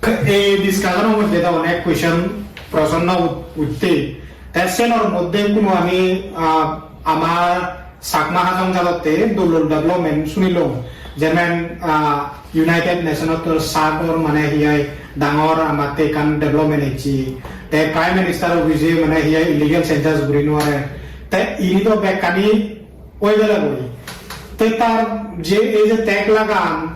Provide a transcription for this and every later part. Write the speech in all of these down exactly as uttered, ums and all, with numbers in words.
Ei discussion-or moddhe to onek question, proshno ut-, utte. Te senor moddhe kuno ami, ah, amar Chakma Hajong jadotte dol dol development sunilong. Jemon, ah, United Nation-ot to sagor mane hi hoi dangor amatte ekkan development ecche. Te Prime Minister office-e mane hi hoi illegal census guri no pare. Te ini to bekkani oi gele guri. Te tar je ei je tag lagan,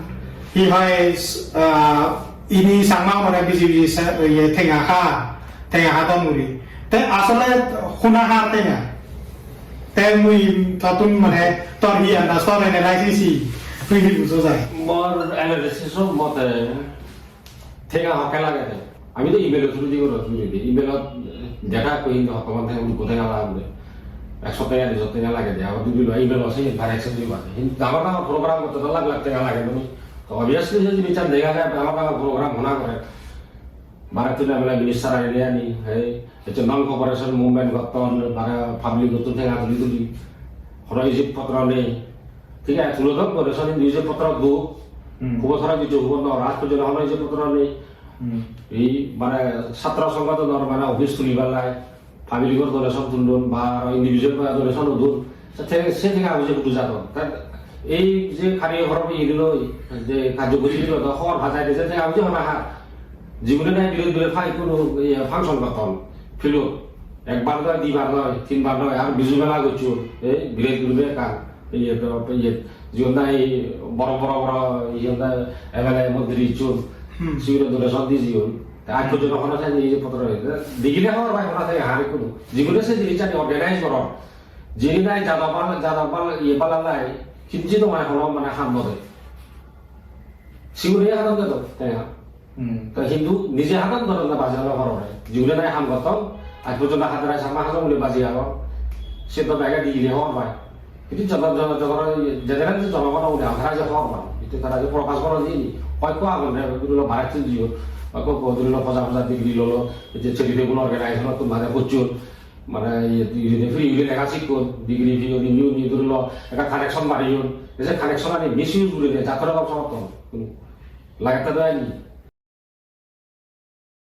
hi hoi, ah, ini Changma mane biji biji sa-, iye tenga ha, tenga hadon guri. Te asole hona har tenga. Te mui totun mane tor hi anda, tor analysis hi, tui hi bujo jai? Mor analysis-o mote tenga hokke lagede. Ami to email-o through di gorong, through di. Email-ot data ekko indi hottoman tenga, udukko tenga lagede. Ekso tenga, diso tenga lagede. Abar dui dui email-o se transaction di bade. Hin dangor dangor program gotte to lakh lakh tenga lage, no? To obviously jodi bichar dega jai, dangor dangor program hona gore. Bharattun M L A minister aile ani, ei, ecche non cooperation movement gotton, bare public-ottun tenga tuli tuli. Hono ijeb potro nei. Thik age, tulodon donation, indi ijeb potro duk. Hmm. Hubo thora kichu hubo no, aaj porjonto hono ijeb potro nei. Hmm. Ei, mane, satro songgothonor, mane, office tulibar lai, public-or donation tullon, ba aro individual ba donation udon. Se te-, se tenga ijeb hudu jadon. Ta ei je kariye horop iye dilo, je karjobosi dilo, to hobor pa jai de, se tenga ijeb hona har. Jibune nahi biret biret pai kuno, iye, function gotton, field-ot. Ekbar noi, dibar noi, tinbar noi, ar Biju mela gocchon, ei, biret gurine ekkan, iye, to, iye, jigun nahi boro, boro, boro, iye, nahi M L A, montri icchon, Hmm. sigune donation di jiyon. Te aaj porjonto hono sani iye potro nei. Digile hobor pai hono sani har kuno. Jibune se jinisani organize goron. Jini nahi jador bal-, jador bal-, iye bala lai, kinchi to mane hono mane ham no de. Sigune ham no de to, tenga. Hmm. Ta hintu nije hadon goronne baji holo gorone. Jigune nahi ham gotton, aaj porjonto hadere Chakma Hajong bole baji agon. Se to bege digile hobor pai. Hintu jono-, jono-, jono-, general je jonogon bole tara je hobor pai. Hintu tara je prokash goron jini. Hoyekko agon re, dhori lo, bharattun jiyon. Hoyekko dhori lo, poja poja degree lolo, je charitable organization-ottun mane gocchon. Mane, iye, iye, free guri lega sikkon, degree fee guri, iye, iye, dhori lo, ekka connection bareyon. Ei je connection ani misuse gurine, jatore gom somotton. Lagette do ani.